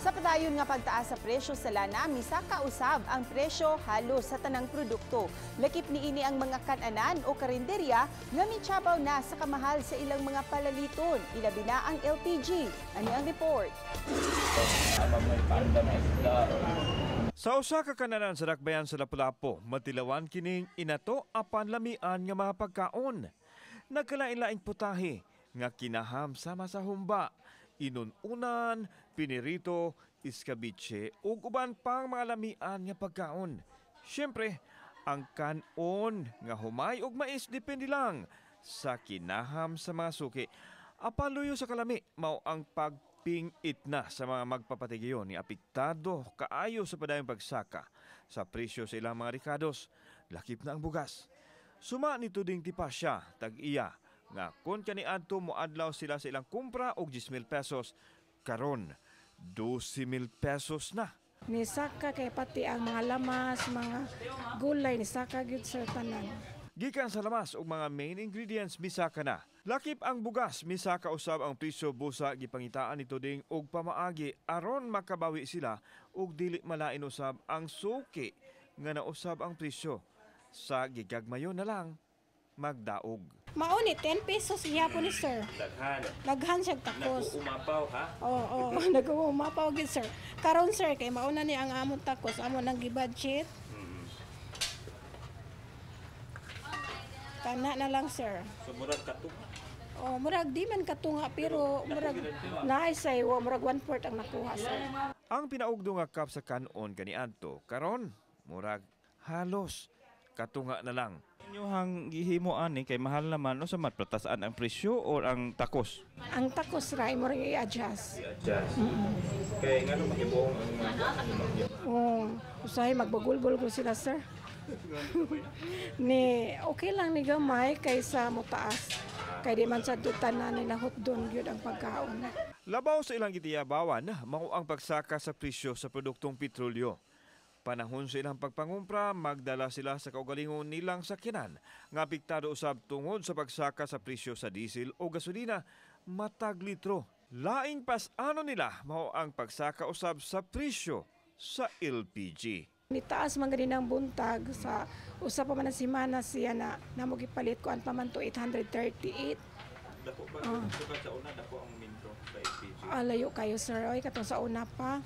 Sa padayon nga pagtaas sa presyo sa lana, misaka usab ang presyo halos sa tanang produkto. Lakip niini ang mga kananan o karinderya nga mitsabaw na sa kamahal sa ilang mga palaliton. Ilabi na ang LPG. Ani ang report. Sa usa ka kananan sa Dakbayan sa Lapu-Lapu, matilawan kining inato apan lamian nga mga pagkaon. Nagkalain-laing putahe nga kinaham sama sa humba, inununan, pinirito, iskabitse ug uban pang mga lamian nga pagkaon. Siyempre, ang kanon nga humay ug mais depende lang sa kinaham sa mga suki. Apan luyo sa kalami mao ang pagpingit na sa mga magpapatigayon ni apektado kaayo sa padayong pagsaka sa presyo sa ilang mga rekados, lakip na ang bugas. Suma nito ding tipasya, tag-iya, nga kung kaniadto moadlaw sila sa ilang kumpra og 10,000 pesos, karon 12,000 pesos na. Nisaka kay pati ang mga lamas, mga gulay, nisaka gyud sir tanan. Gikan sa lamas ug mga main ingredients misaka na. Lakip ang bugas, misaka usab ang presyo busa gipangitaan nito ding og pamaagi aron makabawi sila ug dili malain usab ang suki nga nausab ang presyo. Sa gigagmayo na lang magdaog. Mao ni 10 pesos gihapon ni sir. Daghan. Daghan siya takos. Nag-uumapaw ha? Oo, nag-uumapaw gyud sir. Karon sir kay mao na ni ang among takos, amo nang gi-budget. Tana na lang sir. So murag katunga. Oh, murag di man katunga pero murag naay say wa murag 1/4 ang nakuha sir. Ang pinaugdo nga cup sa kanon kaniadto karon murag halos katunga na lang. Inyohang gihimo ani kay mahal naman no sa matpratasaan ang presyo or ang takos? Ang takos ra imo ring i-adjust. I-adjust. Kay ngano mahibuong ang mga Oh, usahay magbagulgol ko sila sir. Ni okay lang ni gamay kaysa motaas. Kay di man sa tanan nila hotdon gyud ang pagkaon. Labaw sa ilang gitiyabawan mao ang pagsaka sa presyo sa produktong petrolyo. Panahon sa ilang pagpangumpra, magdala sila sa kaugalingon nilang sakyanan nga apektado usab tungod sa pagsaka sa presyo sa diesel o gasolina matag litro. Laing pas-ano nila mao ang pagsaka usab sa presyo sa LPG. Nitaas man gani ng buntag sa usa pa man ang semana siya na namo gipalit ko ang pa man to 838. Dako ba sa una dako ang minto sa LPG? Layo kayo sir, oy katong sa una pa.